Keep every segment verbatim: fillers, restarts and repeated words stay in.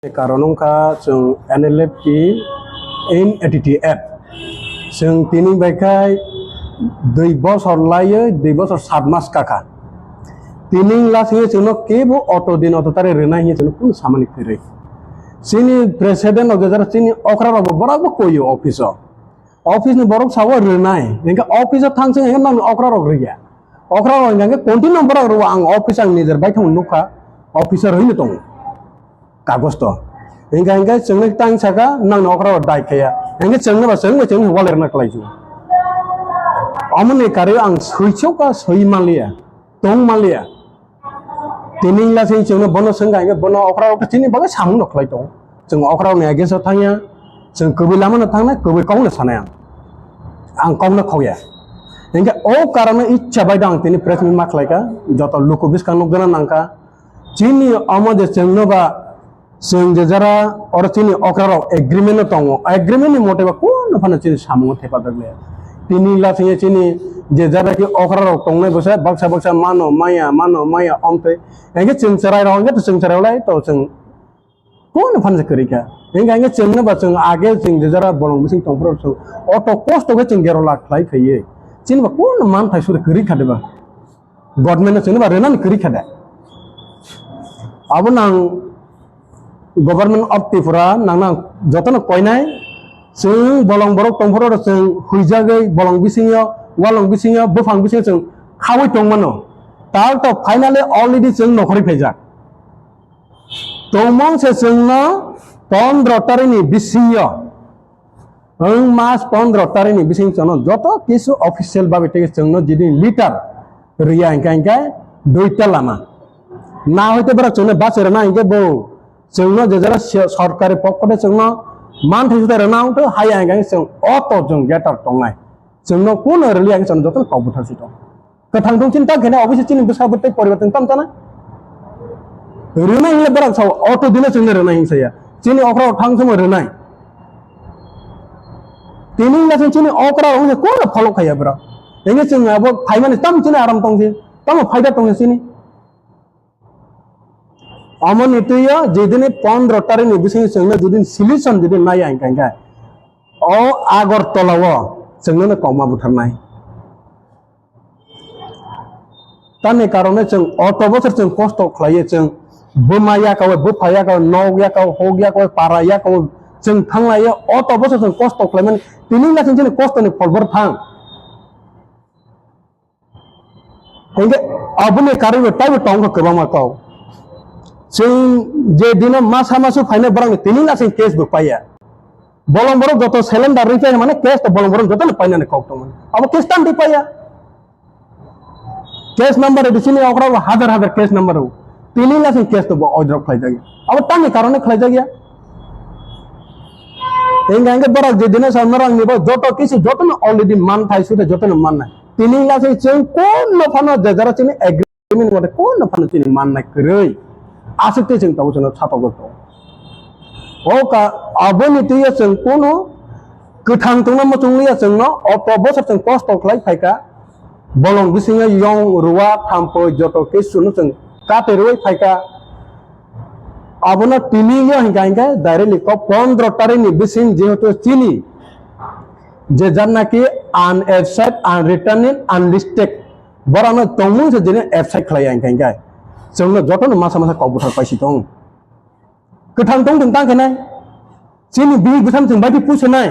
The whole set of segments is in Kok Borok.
Karon wngkha chwng N L F T in A T T F. Chwng tini bai khai dui bosor laiwi dui bosor sat mas kakha. Tini lasingwi chwngno kebo auto din auto tari rwnai hinwi chwngno kunu samani kwrwi. Chini president rok jejara chini okra rokbo borokbo koyo office o. Office ni borok sawo rwnai, hinkhe office o thang chwng hinkhe nokni okra rok rwya. Okra rok hinkhe continue borok rwo, ang office ang nijer baithang nukha, officer hinwi tongo. Kagoj to. Hinkhe, hinkhe chwngno tang saka, nangni okra rok dai khaya. Hinkhe chwngno ba chwng bai chwng wal rwna kwlai ju. Omoni karwi ang swichokha, swi manliya, tong manliya. Tini wngla se chwngno bono swngkha, hinkhe bono okra rok chini bagwi samung no khlai tongo. Chwng okra rokni against o thangya, chwng kwbwi lama no thangnai, kwbwi kok no sanai ang. Ang kok no khokya. Hinkhe o karon no icha bai do ang tini press meet ma khlaikha, joto luku bwskang nukjana nangkha. Chini omo je chwngno ba chwng je jara oro chini okra rok agreement no tongo, agreement ni mote ba kunu phano chini samungo thepa jak le. Tini lasingya chini je jara ki okra rok tongnai bwsa baksa baksa mano maya, mano maya omtwi. Hinkhe chwng chwrai rok hinkhe to chwng chwrai lai to chwng kunu phano kwrwi kha. Hinkhe hinkhe chwngno ba chwng age chwng je jara bolong bising tongphuru chwng auto kosto khe chwng dero lakh khlai phaiwi. Chini ba kunu man phai suri kwrwi kha de ba. Government no chwngno ba rwnani kwrwi kha de. Abo nang Government of Tripura nang nang jotono koinai chwng bolong borok tongphuru chwng huijagwi bolong bisingyo, walong bisingyo, buphang bisingyo chwng khawi tongmano. Tal to finally already chwng nokhorwi phaijak. Tongmong se chwngno pondro tarikni bisingyo. Ang mas pondro tarikni bising chwngno joto kisu official babe tei chwngno jidin litar riya hinkhe hinkhe duita lama. Na hoite bwrok chwngno bachai rwna hinkhe bo chwngno je jora se-, sorkari pokho de chwngno manthai juda rwna wngtho haya hinkhe chwng auto chwng getar tongnai. Chwngno kuno rwliya hinkhe chwngno jotono kok bwthar si tong. Kwthang tong chini ta khe na office chini bwsa bwtwi poribar tong tam tana. Rwnai hinle bwrang sao auto dino chwngno rwnai hinsaya. Chini okra thang chwngno rwnai. Tini hinla chwng chini okra rok wngkha kono follow khaiya bwrok. Tini chwng abo phaimani tam chini aram tong si. Tamo phaida tong si chini. Amoni twiyo jedini pondro tarikni bisingo chwngno jedin solution jedin naiya hinkha hinkha. O Agartala o chwngno kokma butharnai. Tamni karone chwng auto bosor chwng kosto khlaiyo, chwng buma yakaui, bupha yakaui, nok yakaui, hok yakaui, para yakaui chwng thanglaio, auto bosor chwng kosto khlaimani, tini wngkha chwng chini kostoni phol bwrwthang. Hinkhe aboni karwibo taibo tongkha kwbangma kok. Chwng je dino masa masu phaina borokni tini wngkha chwng case bo paiya. Bolong borok joto cylinder rwi paiya mane case to bolong borok jotono painani kok tongmani. Abo case tamni paiya. Case number edi chini okra bo hajar hajar case number o. Tini na sing case to bo oidrop khlai jagya. Abo tamni karone khlai jagya. Hinkhe hinkhe borok je dino sa norok ni bo joto kisu jotono already man thai sute jotono mannai. Tini na sing chwng kono phano je jara chini agreement mote kono phano chini mannai kwrwi. Aswk tei chwng tabuk chwngno satok rok tongo. O ka, aboni twiyo chwng kunu kwthang tongna muchungliya chwngno, auto bosor chwng kosto khlai phaikha, bolong bisingo yong, ruwa, thampoi joto kisuno chwng kate rwui phaikha. Abono tiniyo hinkha hinkhe directly kok pondro tarikni bising jehetu chini je jar naki unabsent, unreturning, unlisted borokno tongmung se jeni absent khlaiya hinkha hinkhe chwngno jotono masa masa kok bwthar paisi tong. Kwthang tong thung tang khe nai. Chini bihik bwsam chwng baidi puisa nai.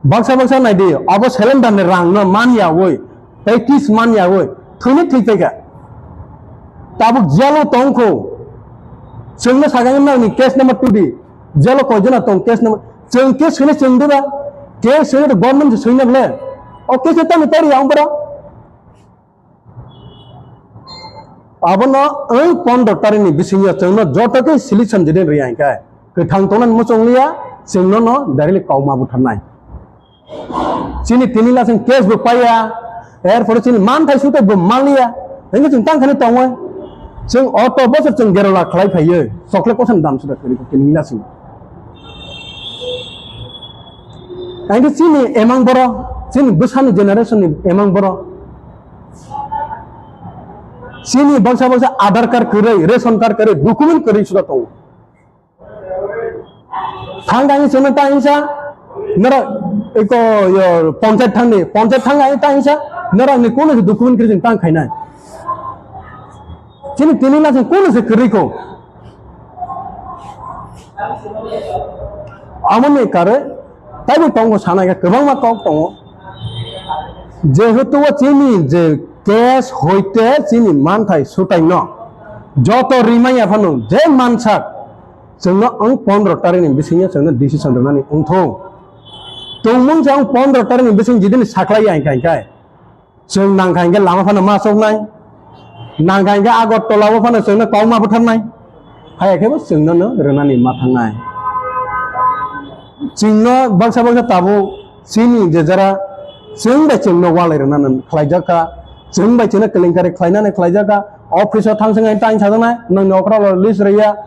Baksa baksa nai di, abo cylinder ni rang no man ya oi, tei kis man ya oi, thwini thwi phaikha. Tabuk jail o tong kho. Chwng no sagang nang ni case number two di. Jail o koi jona tong case number. Chwng case khwlai chwng diba. Case khwlai government se swina ble. O case tamo tari ang bora. Abono wng pondro tarikni bisingo chwngno joto khe solution jodi rwya hinkhe kwthang tongnani muchungliya, chwngno no directly kokma butharnai. Chini tini lasing case bo paiya, erpore chini manthai sute bo manliya, hinkhe chwng tangkhani tongwi chwng auto bosor chwng dero lakh khlai phaiwi chocolate kosom dam suda kwrwi tini lasing. Hinkhe chini emang borok, chini bwsani generation ni emang borok. Chini baksa baksa Aadhaar card kwrwi, ration card kwrwi, document kwrwi suda tongo. Thang thang chwngno ta hinsa, norok eko yo panchayat thangni, panchayat thang ai ta hinsa, norok ni kono se document kwrwi chwng tang khainai. Chini tini na chwng kono se kwrwi ko. Amoni kare, taibo tongo sana khe kwbangma kok tongo. Jehetu o chini je case hoite chini manthai sutai no joto rimaya phano je mansak chwngno ang pondro tarikh ni bisingo chwngno decision rwnani wngthung. Tongmung se ang pondro tarikh ni bising jidini saklai ya hingka hingkai. Chwng nangkha hingke lama phano ma choknai, nangkha hingke Agartala o phano chwngno kok ma butharnai, haya khe bo chwngno no rwnani ma thangnai. Chwngno baksa baksa tabuk chini je jara chwng bai chwngno walai rwnani khlaijak kha, chwng bai chwngno kelenkari khlainani khlaijak kha, office o thang swngai tang sajaknai, nwngni okra list rwya,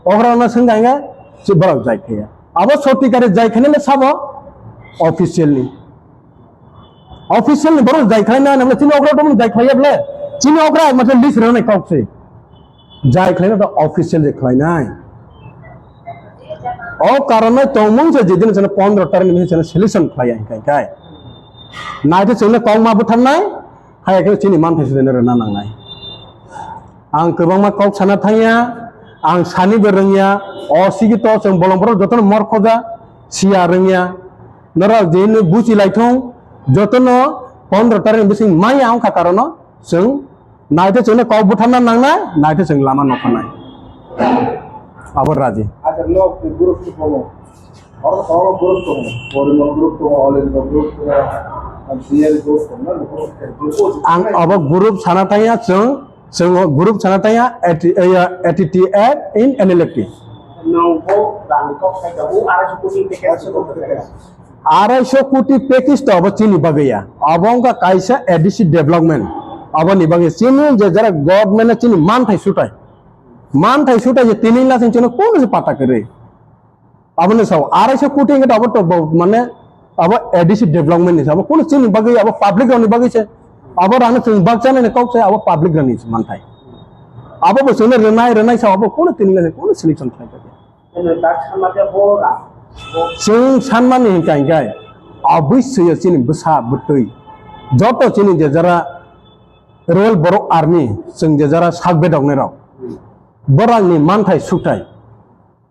okra no swngkha hingke borok jai khaiya. Abo soti kari jai khainai le sabo official ni. Official ni borok jai khlaina nang chini okra to jai khlaiya ble. Chini okra mate list rwnai kok se. Jai khlaina to official je khlainai. O karon no tongmung se jedin chana pondro tarikh ni chana selection khlaiya hingkai kai. Naithe chwngno kok ma butharnai, haya khe chini manthai sudai rwna nangnai. Ang kwbangma kok sana thangya, ang sani bo rwngya, o sigi to chwng bolong borok jotono mor khoja, siya rwngya. Norok je hwnwi buchi lai thung, jotono pondro tarikh ni bising maya wngkha karono chwng naithe chwngno kok butharna nangnai, naithe chwng lama nokhanai. Abo raji. Acha, nok ni group ni komo. Oro, oro group tongo. Porimon group tongo, Olindo group tongo, Siyari group tongo, na, nokho group. Ang abo group sana thangya chwng, chwng o group sana thangya A T, eh, A T T F in N L F T. Nang bo rang ni kok sai da, bo arai so koti package. Arai so koti package to abo chini bagwi ya. Abo wngkha kaisa A D C development. Abo ni bagwi chini je jara government chini manthai sutai. Manthai sutai je tini lasing chini kono se pata kwrwi. Abo ni sao, arai so koti hingke abo to bo, mane, abo A D C development ni sao, abo kono chini bagwi, abo public rok ni bagwi se, abo rang no chwng bak chana ni kok se, abo public rok ni se manthai. Abo bo chwngno rwnai, rwnai sao, abo kono tini le, kono selection khlai kha. Eno tak sama khe bo ra. Chwng sanmani hingka hingkai, abwi swiyo chini bwsa bwtwi, joto chini je jara rural borok army, chwng je jara sak bedok nai rok, borok ni manthai sukthai.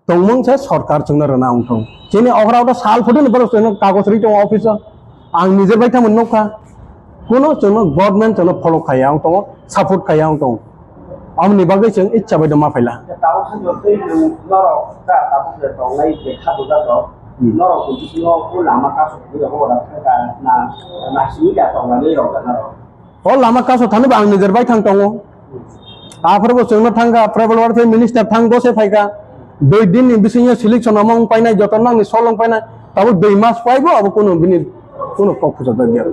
Tongmung se sorkar chwngno rwna wng thung. Chini okra okra sal photo ni borok chwngno kagoj rwi tongo office o. Ang nijer bai tamo nukha. Kuno chwngno government chwngno follow khaiya wng tongo, support khaiya wng tongo. Amoni bagwi chwng icha bai do ma phaila. Tabuk se jotoi nwng norok ta tabuk se tongnai je kha bujak rok. Hmm. Norok bo bisingo o lama kaso thangwi rok ora thangkha na, na simi da tongnai rok da norok. O lama kaso thani bo ang nijer bai thang tongo. Aphuru bo chwngno thangkha, tribal welfare minister thang bo se phaikha. Dui din ni bisingo selection omo wng painai, joto nangni sol wng painai. Tabuk dui mas paibo abo kuno bini kuno kok phusa da dia.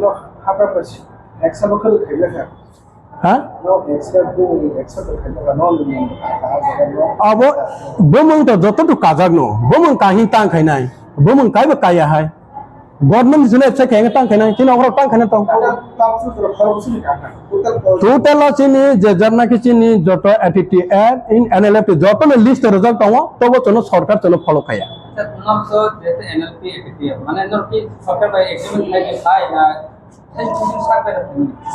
Hakra pasi, exam bo khwlwk khailakha. Ha? No, exam bo, exam bo khailakha, no, no, no. Abo bumung to joto to kajak no. Bumung kahi tang khainai. Bumung kaibo kaya hai. Government ni sene check khe tang khe nang chini okra tang khe tong. Total o chini je jar naki chini joto A T T F in N L F joto ni list rojak tongo, tobo chono sorkar chono follow khaya. Sir, kunam so je N L P A T T F, mane nor ki sorkar bai agreement khai khai na, sai chini sak bai.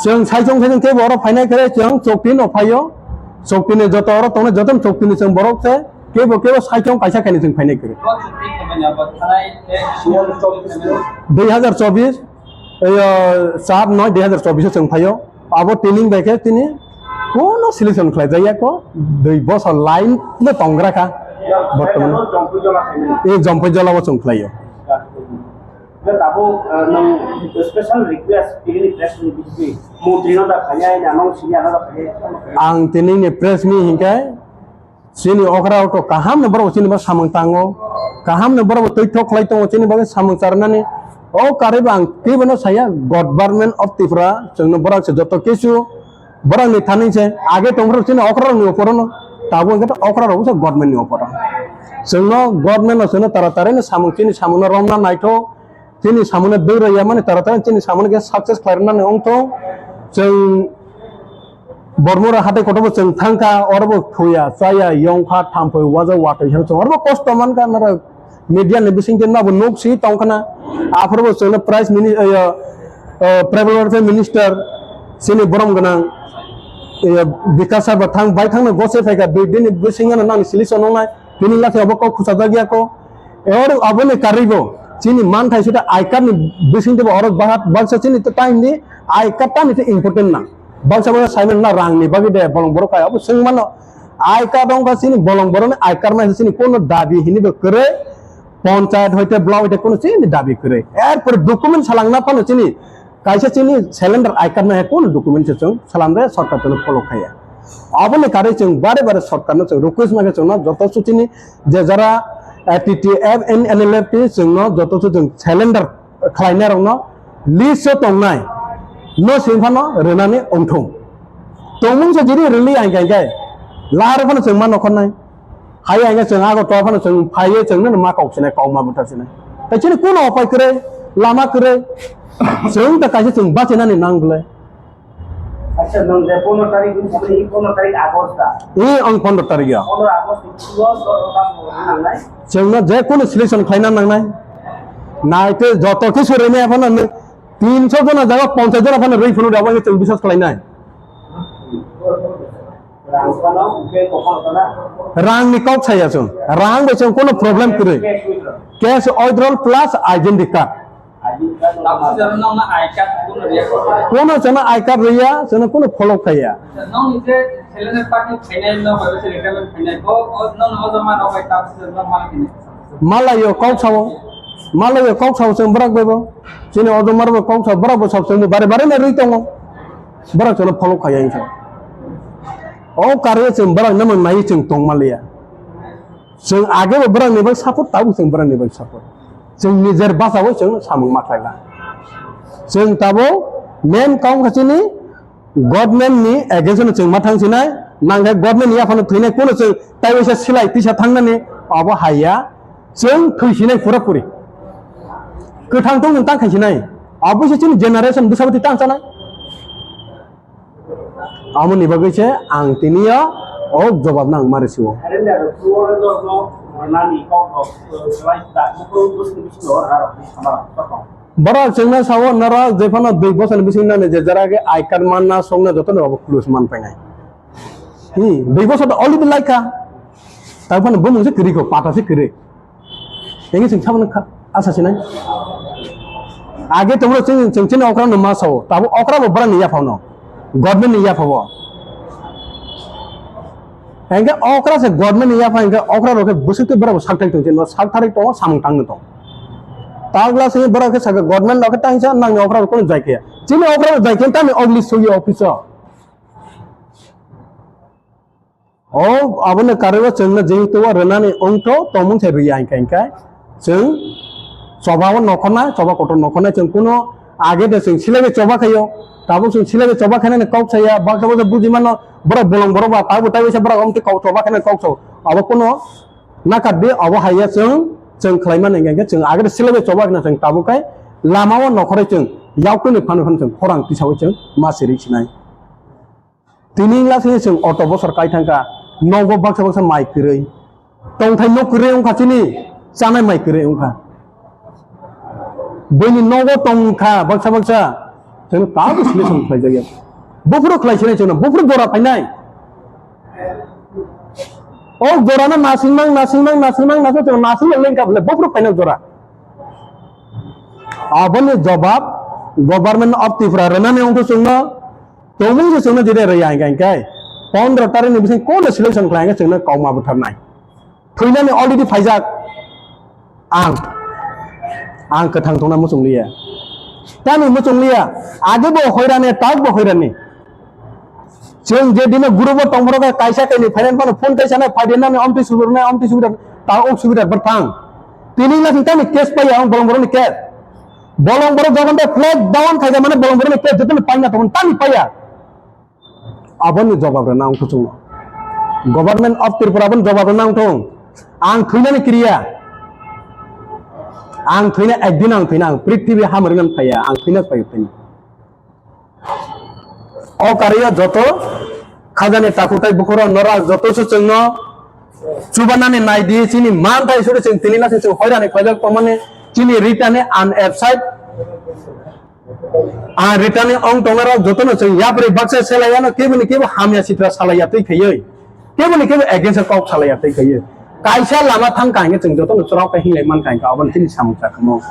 Chwng sai chong sai chong tei boro phainai kare chwng chokti no phaio, chokti ni joto oro tongnai joto chokti ni chwng borok se. Kebo kebo saichong kaisa kainwi chwng phainai kwrwi. Dui hazar chobis, eh, char noi dui hazar chobis o chwng phaio. Abo training bai khe tini kono selection khlai jaya ko dui bosor line no tongra kha bortoman. Eh, Jompui Jola o chwng khlaio. Tabuk, eh, nwng special request, tini press meet montri no da khanya, ina nwng sini ano da khanya. Ang tini ni press meet hinkhe, chini okra okra kaham no borok chini bo samung tango, kaham no borok twi thok khlai tongo chini bagwi samung charnani. O karwi bo ang tei bono saya, Government of Tripura chwngno borok se joto kisu borok ni thani se age tongphuru chini okra rok ni opor no, tabuk hinkhe okra rok se government ni opor. Chwngno government no chwngno tara tara no samung chini samung no romna naithok. Chini samungno dui rw ya mani tara tara chini samungno khe success khlai rwnani wng thung. Chwng Bormura hatai kotorbo chwng thangkha, orobo thuya, chaya, yongkha, thamphoi, waja, watoi, heno chwng orobo kosto mankha, nara media ni bisingtwi nabo nuk si tongkhana. Aphuru bo chwngno Price Mini-, eh, eh, Tribal Welfare Minister, chini borom gwnang, eh, Bikash Sarma thang, bai thangno gose phaikha, dui din ni bisingo nang solution wngnai, tini lakhe obo kok khusajak ya ko. Oro aboni karwi bo chini manthai sita I card ni bisingtwi bo oro bahat baksa chini time ni I card tani te important nang. Baksa baksa saimano na rang ni bagwi de bolong borok kaya obo swng mano. I card wngkha chini bolong borok ni I card mai chini kono dabi hini bo kwrwi. Ponchayat hoite block hoite kono chini dabi kwrwi. Erpore document salangna phano chini kaisa chini cylinder I card mai kono document se chwng salamre sorkar tono follow khaya. Aboni karwi chwng bare bare sorkar no chwng request ma khe chwngno joto su chini je jara, eh, T T F, N L F T chwngno joto su chwng cylinder khlainai rokno list o tongnai no sing phano rwnani wngthung. Tongmung se jiri rwli ang khe, ang khe lahar phano chwng ma nokhornai. Hai ang khe chwng ago to phano chwng phaiye chwng no ma kok sinai, kok ma buthar sinai. Tai chini kuno upai kwrwi, lama kwrwi. Chwng ta kaisa chwng bachinani nang bwle. Acha, nwng je pondro tarik ni, pondro tarik August da? Eh, ang pondro tarik ya. Pondro August ni ulo do tamo nangnai? Chwngno je kono selection khlaina nangnai. Naite joto kisu rwinai aphano nw tinso jona jaga ponchas jona phano rwi phunu da, aboni chwng biswas khlainai. Rang phano, hwnkhe kophano phano? Rang ni kok saya chwng. Rang bai chwng kono problem kwrwi. Cash withdrawal. Cash withdrawal plus identity card. Tabuk se nokno I card kuno riya ko? Kuno chwngno I card riya, chwngno kuno follow khaiya. Nokni je cylinder party phainai, nok bai se retirement phainai, bo, o, nokno o joma rok bai tabuk se nok mal kini. Malayo kok sao, malayo kok sao chwng bwrak bai bo. Chini o joma rok kok sao, bwrak bo sab chwng bare bare na rwi tongo. Bwrak chwngno follow khaiya hinsa. O karwi chwng bwrak namo nai chwng tong maliya. Chwng age bo bwrak ni bai support, tabuk chwng bwrak ni bai support. Chwng nijer bachao chwng samung ma khlaina. Chwng tabuk main kaung kha chini government ni against no chwng ma thang sinai, nang khe government ni yaphano thwinai kuno chwng tai waisa silai tisa thangnani abo haiya, chwng thwi sinai pura puri. Kwthang tong tang khai sinai, abo se chini generation bwsa bwtwi tang chanai. Amoni bagwi se ang tini o, o jobab no ang ma rwsio. Borok chwngno sao, norok jephano dui bosor ni bising nani je jara khe I card manna songna jotono abo close man painai. Hmm, dui bosor to already laikha. Taiphano bumung se kwrwi kho, pata se kwrwi. Tini chwng sabono kha-, asa sinai. Age tongro chwng, chwng chini okra no ma sao, tabo okra bo bwrang ni yapha no, government ni yapha bo. Hingke okra se government ni yapha, hingke okra rok khe bwswk twi bwrang bo sak thai tong chini, sak thari tongo, samung tang tong. Tagla se bwrang khe saka government rok khe tangsa nang ni okra rok kono jai khe. Chini okra rok jai khe tamo ogli sugi office o. O, aboni karwi chwngno jehetu o rwnani wngtho, tongmung se rwya hingkha hingkha chwng choba o nokhornai, choba kotor nokhornai chwng kuno age de chwng silaibe choba khaio, tabuk chwng silaibe choba khainani kok saya, baksa baksa buji mano, borok bolong borok ba tabuk taibo se borok omtwi kok choba khainani kok sao, abo kuno nakar di, abo haiya chwng, chwng khlaimani hingkha hingkha chwng age de silaibe choba khna chwng tabuk khai lama o nokhorwi chwng yaktwini phano phano chwng khorang tisawi chwng ma siri sinai. Tini wngla se chwng auto bosor kai thangkha, nogo baksa baksa mai kwrwi, tongthai nok kwrwi wngkha chini, chanai mai kwrwi wngkha. Buini nogo tongkha baksa baksa, chwng tabuk solution khlaijakya. Buphuru khlai sinai chwngno, buphuru jora phainai. O jorano nasingmang, nasingmang, nasingmang, nasingmang, chwng nasingmang lengkha bwle, buphuru phainai jora. Aboni jobab Government of Tripura rwnani wngkha chwngno. Tongmung se chwngno jede rwya hingkha hingkhe pondro tarikh ni bising kono selection khlai hingkhe chwngno kokma butharnai. Thwinani already phaijak ang. Ang kwthang thangna muchung liya. Tamni muchung liya. Age bo hoirani, tak bo hoirani. Chwng je dino group o tongphuru khe kaisa kaini finance phano phone kaisa nai phai di nani omtwi subidar nai omtwi subidar ta ok subidar bwrphang. Tini wngna chwng tamni case paiya ang bolong borokni case. Bolong borok jogon tei flag down khaikha mane bolong borokni case jotono paina tongo tamni paiya. Aboni jobab rwna ang kuchung. Government of Tripura boni jobab rwna ang thung. Ang thwinani kiriya. Ang thwina ekdin ang thwina ang prithibi hamrwna phaiya ang thwina phaiya thwina. O kariya joto Khajani takhuk tei bukhuk rok norok joto se chwngno chubanani nai di, chini manthai suri chwng tini laso chwng hoirani khojak tongmani, chini ritani unabside, ang ritani ong tongnai rok jotono chwng yapri baksa selai yano, keboni kebo hamya sitra salai ya twi khaiwi, keboni kebo against o kok salai ya twi khaiwi. Kaisa lama thang kha hingke chwng jotono chwrok khe hinglai man kha hingke, aboni chini samung chakamo.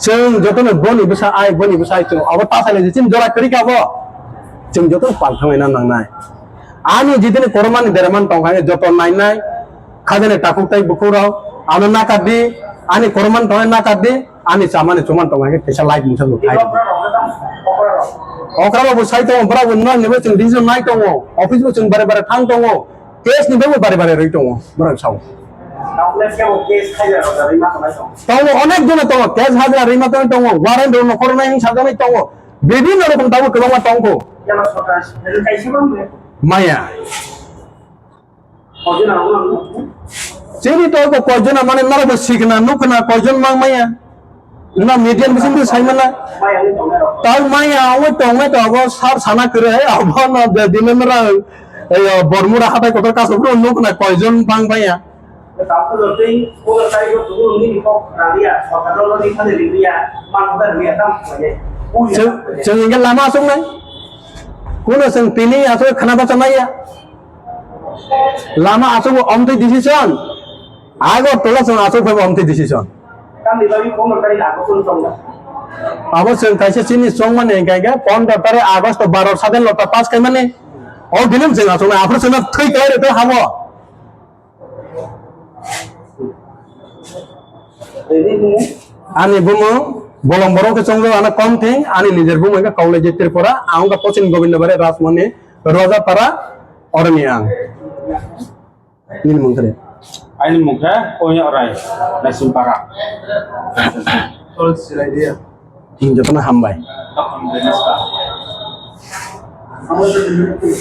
Chwng jotono boni bwsa ai, boni bwsa ai chwng abo ta salai je chini jora kwrwi kha bo. Chwng jotono pal thanglaina nangnai. Ani jidini koromani deramani tong kha hingke joto nainai, khajani takhuk tei bukhuk rok ano nakar di, ani koromani tong nakar di, ani chamani chuman tong khe kaisa like mungsa bo khai. Okra bo sai tongo, bwrabo nang ni bo chwng decision nai tongo, office bo chwng bare bare thang tongo, case ni bo bare bare rwi tongo, bwrang sao. Tongo, onek jona tongo, case hajra rima tongo, warrant rok nokhoro nai hing sajagwi tongo, bibhinno rokom tabuk kwbangma tongo. Maya. Chini to ko koijon mane naro bo sikna nukna koijon mang maya. Na media bising tu sai mana. Tau maya awo tong mai to abo sar sana kere abo na de dine nara. Ayo bormura hatai kotor kaso bro nukna koijon bang maya. Chwng, chwng inge lama aswk nai. Kuno chwng tini aswk khana bacha naiya. Lama aswk bo omtwi decision. Agartala chwng aswk phaibo omtwi decision. Abo chwng kaisa chini chongmani hwnkhe pondro tarik August baro sadin lota pass khaimani. O dilim chwng aswk nai aphuru chwngno thwi kwlai rwkhe habo. Ani bumung bolong borok khe chongjak ano kom thing ani nijer bumung khe Kaulaijit Tripura ang wngkha Pochin Gobindabari Rajmoni Rojapara oroni ang. Nini mung khe? Aini mung khe Koinok Rai Naisimpara. Tol silai dia. Hmm, jotono hambai.